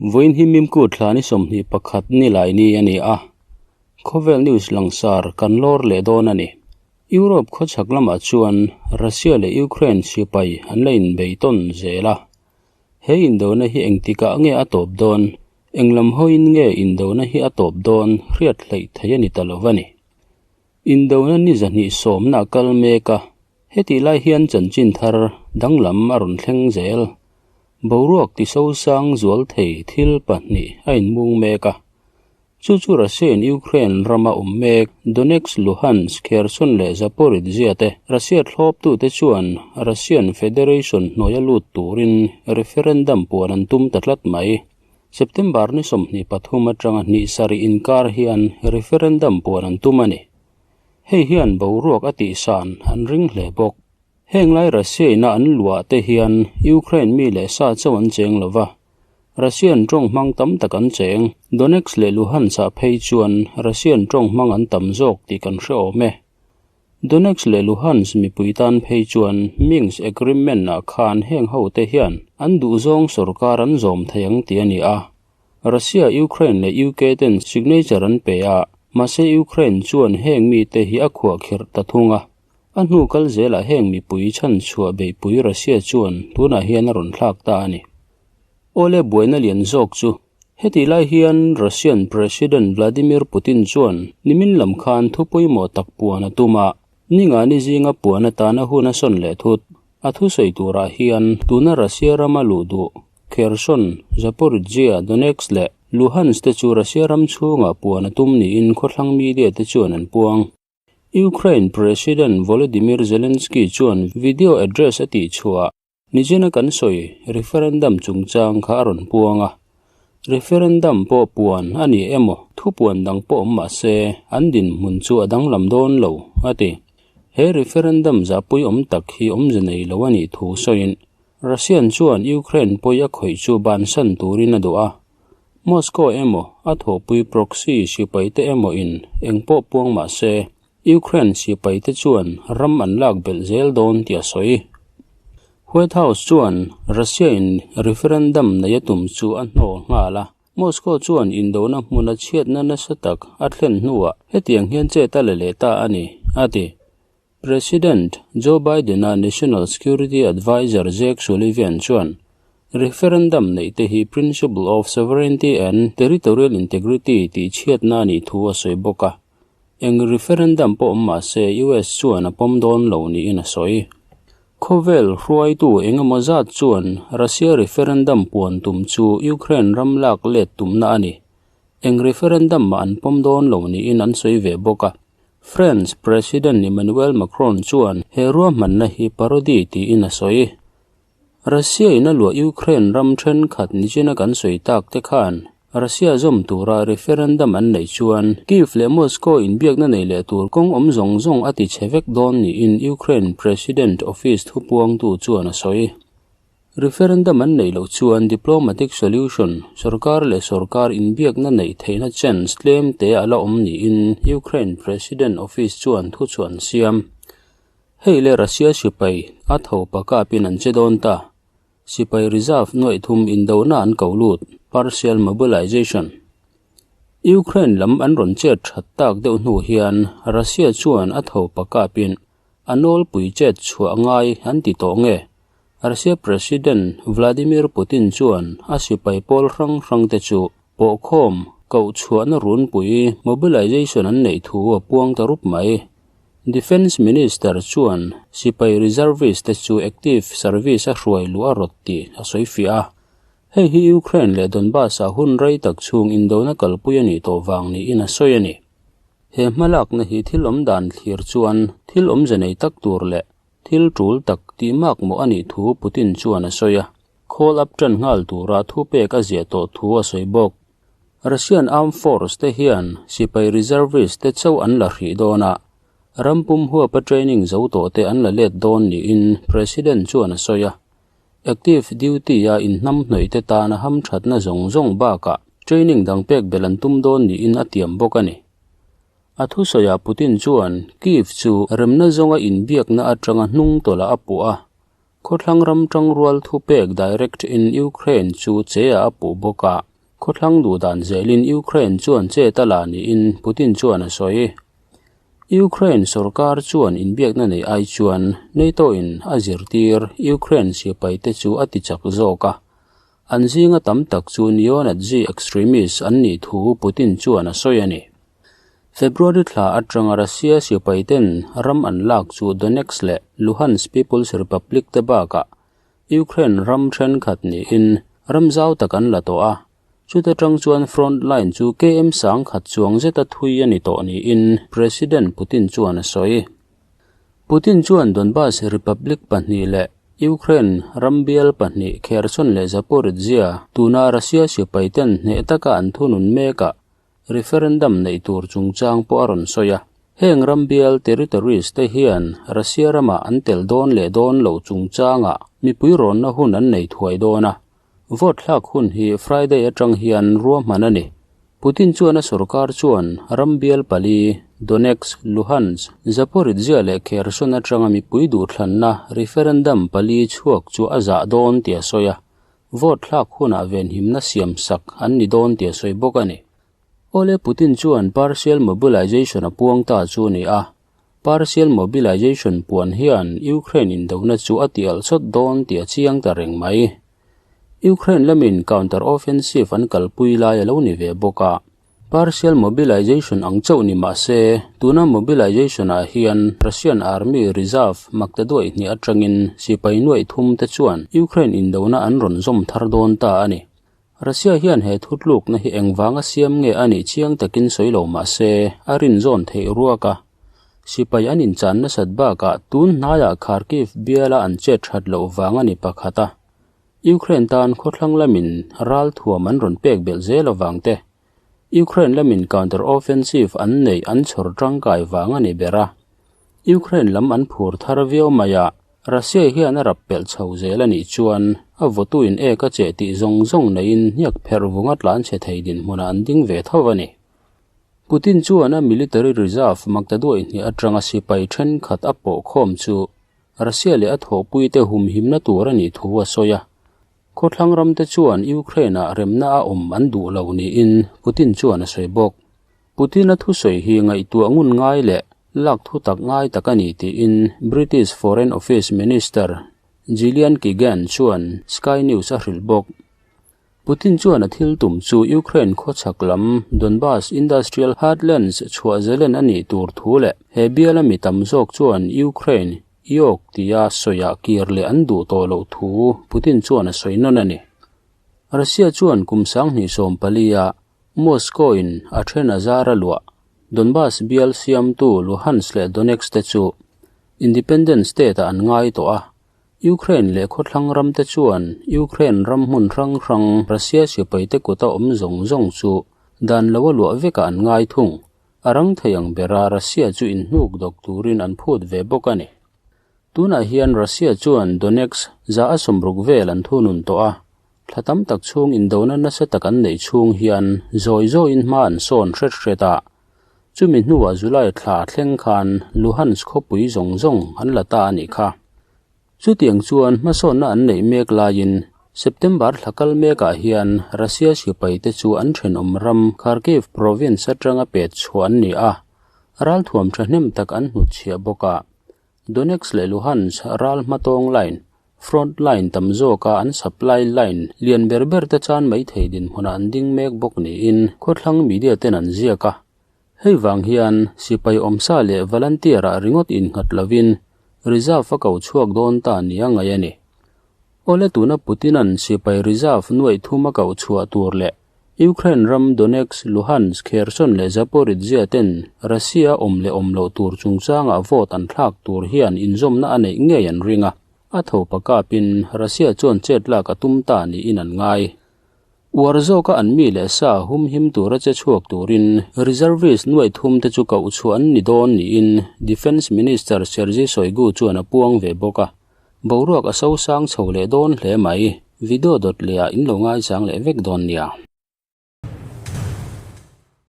Vawiin hi Mimku thla ni 21 ni lai ni a ni a, khawvel news langsar kan lawr leh dawn a ni. Europe khawchhak lamah chuan Russia leh Ukraine sipai an la inbei tawn zel a. He indona hi engtikah nge a tawp dawn? Eng lam hawiin nge indona hi a tawp dawn hriat hleih theih a ni ta lo va ni. Indona ni zahnih sawmna a kal mek a, hetih lai hian chanchin thar danglam a rawn thleng zel. Boruak tisosang zual thei thil pahnih a inmung mek a. Chu chu Russia-in Ukraine rama awm mek Donetsk, Luhansk, Kherson leh Zaporizhzhia te Russia thlawptute chuan Russian Federation hnuaia lut turin referendum puan an tum ta tlat mai. September ni 23 atanga hnih sarih inkar hian referendum puan an tum a ni. Hei hian boruak a tihsan an ring hle bawk. Heng lai Russia-ina an luah te hian Ukraine mi leh sa chauh an cheng lo va, Russian tawng hmang tam tak an cheng. Donetsk leh Luhansk-ah phei chuan Russian tawng hmang an tam zawk tih kan hre awm e. Donetsk leh Luhansk mipui tan phei chuan Minsk Agreement-ah khan heng hote hian an duhzawng sorkar an zawm thei ang tih a ni a. Russia, Ukraine leh UK ten signature an pe a, mahse Ukraine chuan heng mite hi a khuahkhirh ta thung a. A hnu kal zelah heng mipui chhanchhuah beihpui Russia chuan tunah hian a rawn thlak ta a ni. Awle buaina lian zawk chu hetih lai hian Russian President Vladimir Putin chuan nimin lam khan thu pawimawh tak puan a tum a, ninga ni zinga puan atana hun a sawn leh thut. A thusawi turah hian tuna Russia rama luh duh Kherson, Zaporizhzhia, Donetsk leh Luhansk te chu Russia ram chhungah puan a tum niin khawthlang media te chuan an puang. Ukraine President Volodymyr Zelensky chuan video address a tihchhuah Nichina kan sawi referendum chungchang kha a rawn puang a. Referendum pawh puan a ni emaw thupuan dang pawh awm mah se an dinhmun chu a danglam dawn lo, a ti. He referendum zahpui awm tak hi awmze nei lo a nih thu sawiin Russian chuan Ukraine pawi a khawih chu bansan turin a duh a. Moscow emaw, a thawhpui proxy sipaite emaw in eng pawh puang mah se, Ukraine sipaite chuan ram an lak belh zel dawn tih a sawi. White House chuan Russia in referendum nei a tum chu a hnawl nghal a, Moscow chuan indona hmuna chhiatna nasa tak a thlen hnuah hetiang hian chet a la leh ta a ni, a ti. President Joe Biden-a National Security Adviser Jake Sullivan chuan referendum neih te hi principle of sovereignty and territorial integrity tih chhiatna a nih thu a sawi bawk a. Eng referendum pawh awm mah se US chuan a pawm dawn lo niin a sawi. Khawvel hruaitu eng emaw zat chuan Russia referendum puan tum chu Ukraine ram lak let tumna a ni. Eng referendum mah an pawm dawn lo niin an sawi ve bawk a. France President Emmanuel Macron chuan he ruahmanna hi parody tiin a sawi. Russia-in a luah Ukraine ram thenkhat nichina kan sawi tak te khan Russia zawm tura referendum an neih chuan Kyiv leh Moscow inbiakna nei leh tur kawng awm zawng zawng a ti chhe vek dawn niin Ukraine President Office thupuangtu chuan a sawi. Referendum an neih loh chuan diplomatic solution, sorkar leh sorkar inbiakna neih theihna chance tlem te a la awm niin Ukraine President Office chuan thuchhuah an siam. Hei le Russia sipai a tho pakapin an che dawn ta. Sipai reserve nuaih thum indona an ko lut, partial mobilization. Ukraine lam an rawn chet that tak deuh hnu hian Russia chuan a tho pakapin A nawlpui chet chhuah ngai an ti tawh nge? Russia President Vladimir Putin chuan a sipai pawl hrang hrangte chu pawhkhawm koh chhuahna runpui mobilization an neih thu a puang ta rup mai. Defence Minister chuan sipai reservist te chu active service a hruai luh a rawt tih a sawi fiah a. Hei hi Ukraine leh Donbas-ah hun rei tak chhung indona kalpui a nih tawh vang niin a sawi a ni. He hmalakna hi thil awm dan thlir chuan thil awmze nei tak tur leh thil tul tak tih mak mawh a nih thu Putin chuan a sawi a, call up tan nghal tura thupek a ziah tawh thu a sawi bawk. Russian Armed Force te hian sipai reservist te chauh an la hrih dawn a, ram pum huapa training zo tawh te an la let dawn niin President chuan a sawi a. Active duty-a inhnamhnawih te tana hamthatna zawng zawng bakah training dang pek belh an tum dawn niin a tiam bawk a ni. A thusawiah Putin chuan Kyiv chu remna zawnga inbiakna atanga hnung tawlh a puh a, khawthlang ram tangrual thupek direct in Ukraine chu che-ah a puh bawk a. Khawthlang duhdan zelin Ukraine chuan chet a la niin Putin chuan a sawi. Ukraine sorkar chuan inbiakna nei ai chuan NATO-in a zirtir Ukraine sipaite chu a tichak zawk a, an zinga tam tak chu neo-Nazi extremist an nih thu Putin chuan a sawi a ni. February thla atanga Russia sipaiten ram an lak chu Donetsk leh Luhansk People's Republic te bakah Ukraine ram thenkhat niin ram zau tak an la tawh a, chuta tang chuan front line chu KM 10,000 chuang zeta thui a ni tawh niin President Putin chuan a sawi. Putin chuan Donbas Republic pahnih leh Ukraine ram bial pahnih Kherson leh Zaporizhzhia tuna Russia sipaiten hneh taka an thunun mekah Referendum neih tur chungchang pawh a rawn sawi a. Heng ram bial territories te hian Russia ramah an tel dawn leh dawn loh chungchangah mipui rawnna hun an nei thuai dawn a. Vote thlak hun hi Friday atang hian ruahman a ni. Putin chuan a sorkar chuan ram bial pali, Donetsk, Luhansk, Zaporizhzhia leh Kherson atanga mipui duhthlanna referendum pali chhuak chu a zah dawn tih a sawi a. Vote thlak hunah venhimna siam sak an ni dawn tih a sawi bawk a ni. Awle Putin chuan partial mobilization a puang ta chu a ni a, partial mobilization puan hian Ukraine indona chu a ti alh chawt dawn tih a chiang ta reng mai. Ukraine lamin counter offensive an kalpui lai a lo ni ve bawk a. Partial mobilization ang chauh ni mah se, tuna mobilization ah hian Russian Army Reserve maktaduaih hnih atangin sipai nuaih thum te chuan Ukraine indona an rawn zawm thar dawn ta a ni. Russia hian he thutlukna hi engvanga siam nge a nih chiang takin sawi lo mah se, a rinzawn theih ruak a. Sipai an inchan nasat bakah tun hnaiah Kharkiv biala an chet that loh vang a ni pakhat a. Ukraine tan khawthlang lamin ral thuam an rawn pek belh zel avang te, Ukraine lamin counter offensive an neih an chhawr tangkai vang a ni ber a. Ukraine lam an phur thar viau mai a, Russia hian a rap pelh chho zel a nih chuan a vawtuin ek a cheh tih zawng zawng neiin hniak pherh vunga tlan chhe thei dinhmunah an ding ve tho a ni. Putin chuan a military reserve maktaduaih hnih atanga sipai thenkhat a pawh khawm chu Russia leh a thawhpuite humhimna tur a nih thu a sawi a. Khawthlang ramte chuan Ukraine-ah remna a awm an duh lo niin Putin chuan a sawi bawk. Putin-a thusawi hi ngaihtuah ngun ngai leh lak thu tak ngai tak a ni tiin British Foreign Office Minister Gillian Keegan chuan Sky News a hrilh bawk. Putin chuan a thil tum chu Ukraine khawchhak lam Donbas industrial heartlands chhuah zelen a nih tur thu leh he biala mi tam zawk chuan Ukraine iawk tia sawiah kir leh an duh tawh loh thu Putin chuan a sawi nawn a ni. Russia chuan kum 2014 ah Moscow in a then a zar a luah Donbas bial siamtu Luhansk leh Donetsk te chu independent state ah an ngai tawh a. Ukraine leh khawthlang ramte chuan Ukraine ram hmun hrang hrang Russia sipaite kuta awm zawng zawng chu dan lo a luah vekah an ngai thung. A rang thei ang bera Russia chu inhnuk dawk turin an phut ve bawk a ni. Tunah hian Russia chuan Donetsk za a sawmruk vel an thunun tawh a, thla tam tak chhung indona nasa tak an neih chhung hian zawi zawiin hma an sawn hret hret a, chumi hnuah July thla thleng khan Luhansk khawpui zawng zawng an la ta a nih kha. Chutiang chuan hmasawnna an neih mek laiin September thla kal mekah hian Russia sipaite chu an thenawm ram Kharkiv province atanga pet chhuah an ni a, ralthuam thahnem tak an hnutchhiah bawk a. Donetsk leh Luhansk ral hmatawng line, front line, tam zawka an supply line lian ber ber te chan mai thei dinhmunah an ding mek bawk niin khawthlang media ten an ziak a. Hei vang hian sipai awmsa leh volunteer ah ringawt innghat lovin reserve a ko chhuak dawn ta nia ngaih a ni. Awle tuna Putin-a'n sipai reserve nuaih thum a koh chhuah tur leh Ukraine ram Donetsk, Luhansk, Kherson leh Zaporizhzhia ten Russia awm leh awm loh tur chungchangah vote an thlak tur hian inzawmna a neih ngei an ring a, a tho pakapin Russia chuan chet lak a tum ta niin an ngai. Uar zawka an mi leh sa humhim tura che chhuak turin reservist nuaih thum te chu koh chhuah an ni dawn niin Defence Minister Sergei Shoigu chuan a puang ve bawk a. Boruak a sosang chho leh dawn hle mai. Video dawt leh ah in lo ngaichang leh vek dawn nia.